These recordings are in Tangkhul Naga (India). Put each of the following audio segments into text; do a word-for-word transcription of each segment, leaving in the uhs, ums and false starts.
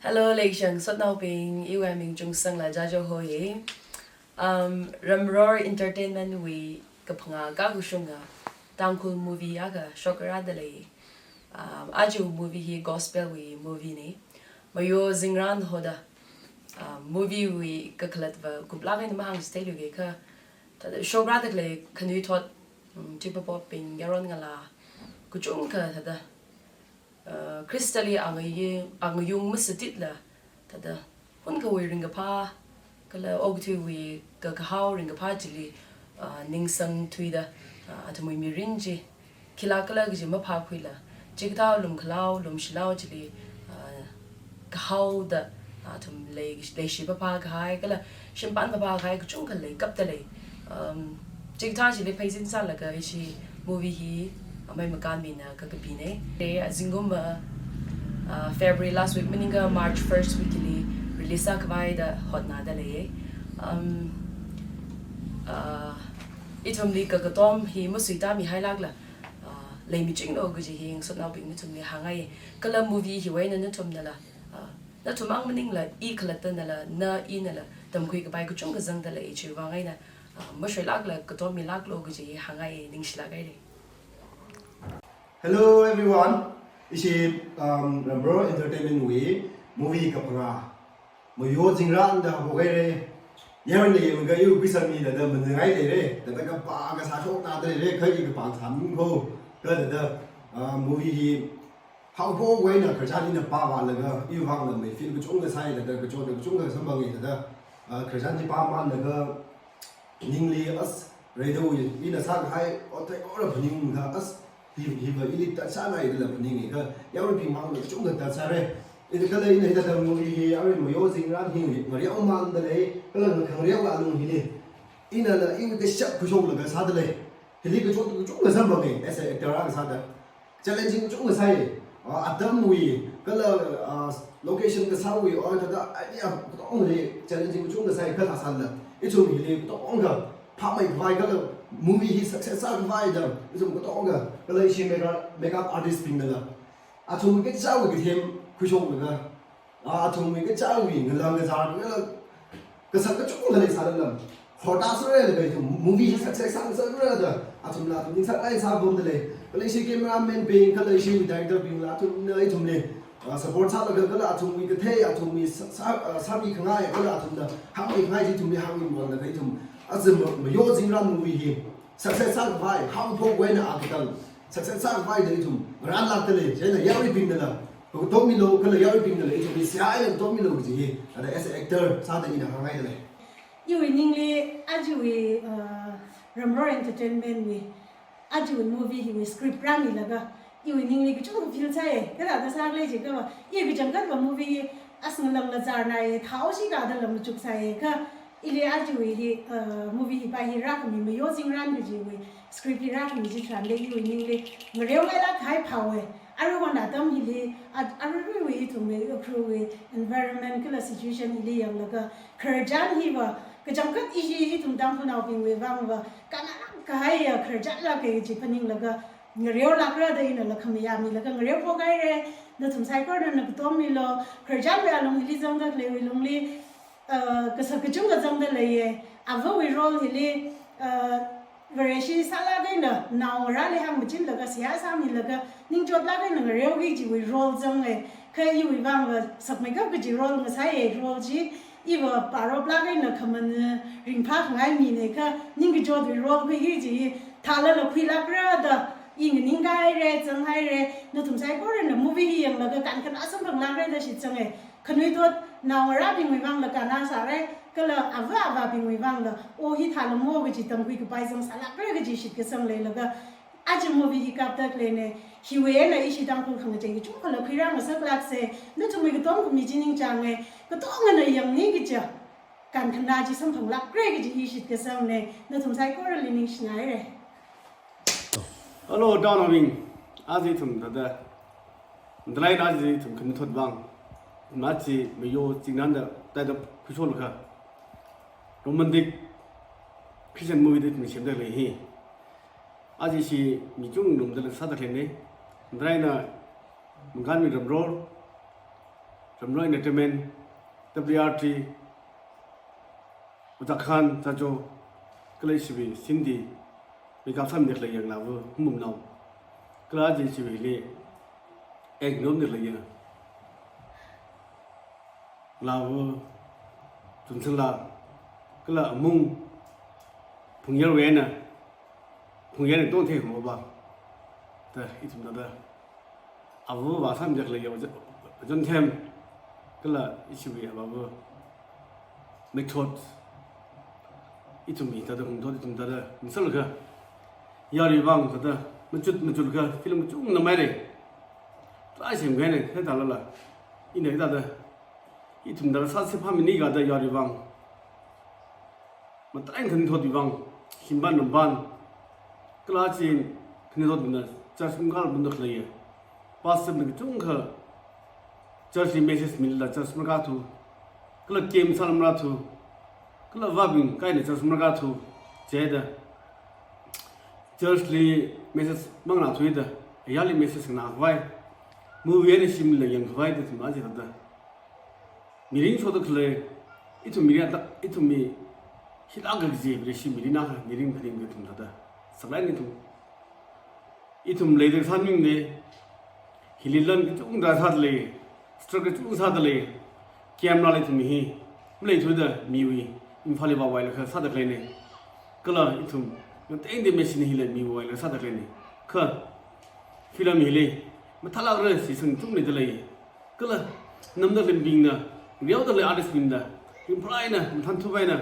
Hello, leishang sotnaobing, iwui ming Chungsangla Jajo hoi. Um, Ramror Entertainment wui kaphangā kakushunga Tangkhul movie akha shokra dalei. Um, aja movie hi gospel wui movie ne. Mayo Zingran hoda. Um, movie wui kakhalatva kuplāk eina mahāngchitheiluge kha. Thāda shokra dalei khanuithot, um, chipapopbing, yaron ngalā, kachungkha thāda, uh, Khristali angayung, angayung masatitla, thāda, hunkhawui ringkaphā, kala okathuiwui kakahao ringkaphā chili, uh, ningsang thuida, uh, athumwui mirin chi, khilākhala kaji maphākhuila, chikathā lumkhalao, lumshilao chili, uh, kahaoda, uh, athum lei, leishi phāphā kahai, kala shimpan phāphā kahai, kachungkha leikapta lei. Um, chikathā chili pheisin sālaga ishi movie hi amei Makanmina kakapine. Te azingkum, uh, uh, February last week maningakha March first week li release sākhavai da hotnada lei. Um, uh, ithumli kakatom hi masuita mihailākla, uh, leimichinglu kaji hi ngasotnaobing nathumli hāngngai. Kala movie hiwui eina nathumnala, uh, nathum mang maningla, i khalatta nala, na inala, tamkhui kapai kachungkha zangda lei chiwui vang eina, uh, mashoilākla, katom milāklu kaji hi hāngngai, ningshilāk haire. Hello everyone. Ishi, um, Ramror Entertainment wui movie kaphangā Mayo Zingran da haophok haire. Yaron da yanglaga iwui pheisā mida da mangangai leire. Da da kapā kasā shoknada leire. Kha i kapā sāming kho. Kha da da, uh, movie hi haophok eina khararchan ina pāvālaga iwui vangla mei feel kachungkha sāi da da kachot da kachungkha samphange da da, uh, khararchan chi pāmānlaga ningli as, reidawui ina sākahai otei ora phaningda as, hi, hiva ili tatsānai dala phaninge kha, yaruibing mangla kachungkha tatsāre. Ina kala ina hithāda movie hi arui Mayo Zingran hi ngareomanda lei, kala ngakhangareola lung hili. Inala iwui kashap khuishoklaga sāda lei. Hili kachot kachungkha samphange, as a actor akha sāda. Challenging kachungkha sāi, ah, atamwui, kala, ah, location kasāwui, or thāda idea katongali challenging kachungkha sāi, kha thāsālala. Ithum hili katonga phāmeikhavai kala movie hi success sākhavai da, ithum katonga, kala ishi makeup, makeup artist bingnala, athum kachāwui kathem khuishoklaga, ah, athumwui kachāwui ngalang kazar kala kasak kachungkha leisālala, hotā sure da ithum movie hi success sāngasakra da, athumla athum ningsāngai sāpamda lei. Kala ishi cameraman bing, kala ishi director bingla athumna ithumli, ah, support sālaga, kala athumwui kathei, athumwui sā, sā, ah, sāmikhangai, kala athumna hāngmikhangai chi ithumli hāngmimon da ithum. Aja Ma-, Mayo Zingran movie hi success sākhavai, haophok eina akatang success sākhavai da ithum ngaranlākda lei, chieina yaruibingnala, katommilu kala yaruibingnala ithumli seihā eina katommilu kaji hi, ada as a actor sāda ina hāngngaida lei. Iwui ningli, ajawui, uh, Ramror Entertainment wui, ajawui movie hiwui script rāmilaga, iwui ningli kachungkha feel sāi, kathāda sākhala jiakha, i kachangkhatva movie hi as ngalangla zarnai, thao shikha dala machuksai, kha ili ajawui hi, uh, movie hi pa hi rākhami Mayo Zingran kajiwui script hi rākhami chitharanli iwui ningli ngareongailāk kahai phāhaowe. Aruihon atam hili, a-, aruiruiwui ithumwui, Ukhrulwui environment kala situation hili yanglaga, khararchan hiva, kachangkhat ishi ithum Tangkhulnaobingwui vangva, kannalāk kahaiya khararchanlāke kaji phaninglaga, ngareolākra da inala khamayā milaga ngareophok haire. Nathum saikorana katommilu, khararchanwui alung hili zangda khaleiwui lungli, uh, kasak kachungkha zangda leiye. Avawui role hili, uh, Vareshi sālāk eina naongarāli hāngmachinlaga seihā sāmilaga ningchotlāk eina ngareoki kajiwui role zange. Kha iwui vangva sakmeikap kaji role ngasāiye, role chi iva paroplāk eina khaman ringphākhangai mine, kha ningkachotwui role khuiki kaji thālala khuilākra da i nganingkhaire, zanghaire. Nathum saikorana movie hi yanglaga kankhanā samphanglākra da shitsange. Khanuithot naongarābingwui vangla kannā sāre, kala ava avābingwui vangla, o hithālamo kaji tamkhui kapai zangsālākra kaji shitkasang leilaga, aja movie hi kapda khaleine. Hiwui eina ishi Tangkhul khangachei kachungkhala khuirāngasaklākse. Nathumwui katom khami chi ningchānge, katongana yangni kaja kankhanā chi samphanglākra kaji hi shitkasangne. Nathum saikorali ningshinaire. Hello, downloading. Aja ithum thāda, ndalaina aja ithum khanuithot vang, machi Mayo Zingran da, thāda khuisholaga romantic Christian movie da ithum semda lei hi. Aja ishi mi chungnumdala sāda khaleine. Ndalaina Makanmi Ramror Ramroi Entertainment, W R T, Uttarakhand, Chacho, kala ishiwui Sindhi, makeup sāmida khalei yanglawa, humumnao. Kala aja ishiwuili, ek nom da khalei yang. Lawa, Chunsanla, kala amung, Phungyarwui eina, Phungyarwui tong thei huma ba. Da, ithum da da. Avu va sāmida khalei yao, Jonthem, kala ishiwui avava, Method, ithum hi tada hungthot, ithum tada, misalakha, yaruivang tada, machut, machut kha, film kachungna maira. Try semkahai eina, kha talala, ina tada, ithum tada sāsi phāmini kha da yaruivang. Matailāk eina khanuithotwui vang, shimpan nampan, kala chi khanuithotbingna church mangkār bunda khalei ya. Pastor bingna kachungkha church li message mila church marākathu, kala camp sāla marāthu, kala avābing kaina church marākathu, chida church li message manganāthuida, ayarli message nganākhavai, movie eina shimla yangkhavai da ithum aja tada. Mirin shoda khalei, ithum mirin ata, ithum mi hila kaji, Vareshi mirin akha, mirin phaning ithum tada. Saklāk eina ithum. Ithum leida sāningna, hili lan kachungda sāda lei, struggle kachungda sāda lei, camera la ithum hi, maleithuda miwui, Imphal li vāvailakha sāda khaleina. Kala ithum, ngatengda machine hila miwui vaila sāda khaleina. Kha, film hili, mathālākra shisang kachungna da lei. Kala, namda khaleibingna, reoda khalei artist bingna, ringphālāk eina, mathānthup eina,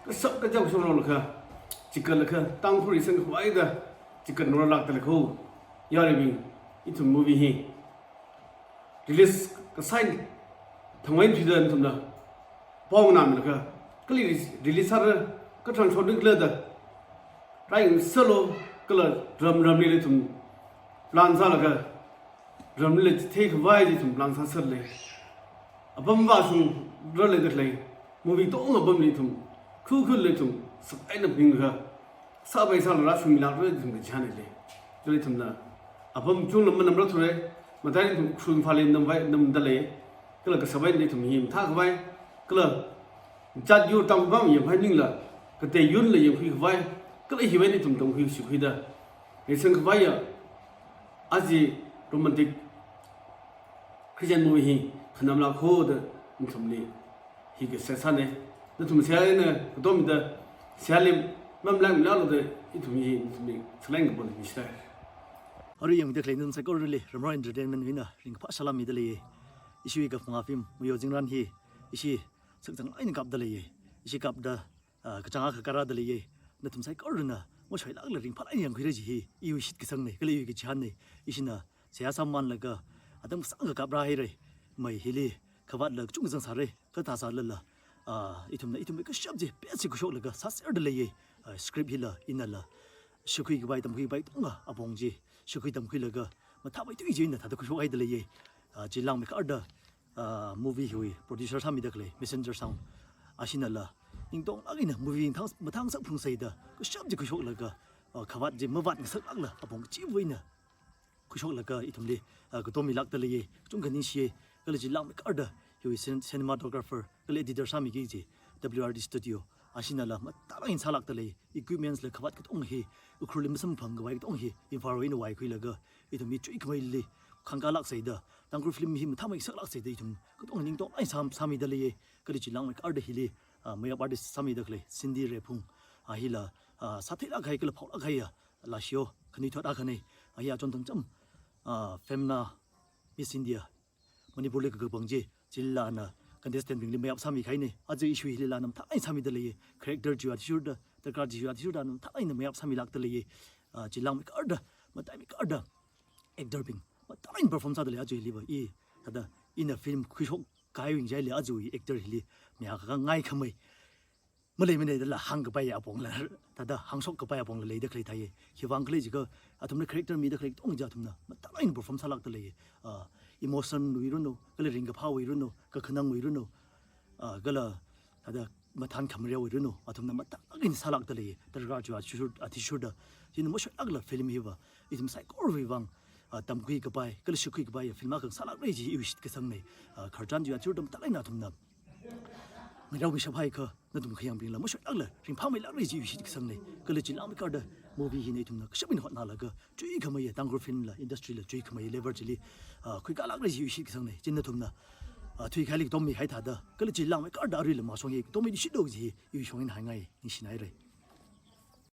kashap kachao shongrolaga, chikatlaga, Tangkhul ri sangkhavai da, chikat noralākda lei kho, yaruibing, ithum movie hi. Release kasāi, thangwui thuida ithumna, pao nganāmilaga, kali release sāra, katharan shonring khala da, rai sālu, kala ram ramli ithum, plan sālaga, ramli theikhavai ithum plan sāserlei. Apam vāshungra leida khalei, movie tong apamli ithum, khukhul li ithum, saklāk eina phaning kha, sāpai sāla rāshungmilākra ithum kachihānna lei. Kala ithumna, apam chungla manamrāthura, matailāk ithum Ukhrul Imphal li namvai, namda lei, kala kasāpai ithum hi mathākhavai, kala jāt yur tam bam yangkhavai maningla, katei yurla yangkhuikhavai, kala hiwui eina ithum tamkhui shikhuida. Ngasangkhavai ya, aja romantic Christian movie hi khanamlāk kho da nathumli hi kasā sāna. Nathum seihā eina katomida seihāli mamlākmilalu da ithum hi nathumli saklāk eina kapon mishilai. Arui yangda khalei nathum saikorali Ramroi Entertainment wui eina ringkaphā salām mida lei. Ishiwui kaphunga film Muyo Zingran hi ishi sakzanglāk eina kapda lei. Ishi kapda ah, kachāng akha kārāda lei. Nathum saikorana, mashoilākla ringphālāk eina yangkhuira kaji hi, iwui shitkasangna, kala iwui kachihānna, ishina seihā sāmānlaga, atam kasāngkha kaprāhaira, mai hili, khavātla kachungkha zangsāra, kathā sālala, ah, ithumna, ithumwui kashap chi, best chi khuishoklaga, sāserda lei, ah, script hila, inala, shakhui kapai, tamkhui kapai, katonga, apong chi, shakhui tamkhuilaga, mathāmeithui chi ina thāda khuishokhaida lei, ah, chi langmeikharda, ah, movie hiwui producer sāmida khalei, Messenger Sound. Ashinala, ningtonglāk eina movie thang, mathāngasak phungsaida, kashap chi khuishoklaga, ah, khavāt chi mavātngasaklākla, apong kachiva̱ eina khuishoklaga, ithumli, ah, katomilākda lei, kachungkha ningshi, kala chi langmeikharda, hiwui cin-, cinematographer, kala editor sāmiki kaji, W R D Studio. Ashinala, mathālāk eina sālākda lei, equipments la khavāt katonga hi, Ukhrulli masamphang kapai katonga hi, Imphal wui eina vaikhuilaga, ithum mi chuikhameili, khangkālāk sāhaida, Tangkhul film hi mathāmeisaklāk sāhaida, ithum katonga ningtonglāk eina sām-, sāmida lei, kala chi langmeikharda hili, ah, makeup artist sāmida khalei, Cindy Rephung, ah, hila, ah, sātheilāk kahai kala phaolāk kahaiya, lashio, khanuithot akhana, ah, hi achon thangcham, ah, Femna, Miss India, Manipurli kakapang chi, chilila ana contestant bingli makeup sāmikahaina, aja ishiwui hilila ana mathālāk eina sāmida lei, character chiwui athishurda, darkar chiwui athishurda ana mathālāk eina makeup sāmilākda lei, ah, chi langmeikharda, mataimeikharda, actor bing, mathālāk eina perform sāda lei aja hiliva, i, thāda, ina film khuishok kahaiwui ngachaili ajawui actor hili, mayā kakā ngaikhamei, maleimana dala hāngkapai apongla, thāda hāngshok kapai apongla leida khalei thāi. Khiwuivang khala jiakha, athumna character mida khalei katonga chi athumna mathālāk eina perform sālākda lei. Ah, emotion wui ranu, kala ringkaphāwui ranu, kakhanangwui ranu, ah, kala thāda mathān khamriawui ranu, athumna mathālāk eina sālākda lei. Darkar chiwui athishur, athishurda. China mashoilākla film hiva, ithum saikorawui vang, ah, tamkhui kapai, kala shakhui kapai ya film akha sālākra chi iwui shitkasangnei. Ah, khararchan chiwui athishurda matailāk eina nathumna ngareomishap haikha, nathum khayangbingla mashoilākla ringphāmeilākra chi iwui shitkasangnei. Kala chi langmeikharda movie hina ithumna kashap eina hotnalaga chuikhamei ya Tangkhul film la industry la chuikhamei level chili, ah, khuikālākra chi iwui shitkasangnei. Chieina nathumna, ah, thuikahai katommi haithāda, kala chi langmeikharda aruila mashong ye katommi di shitlu kaji iwui shong eina haingai, ningshinaira.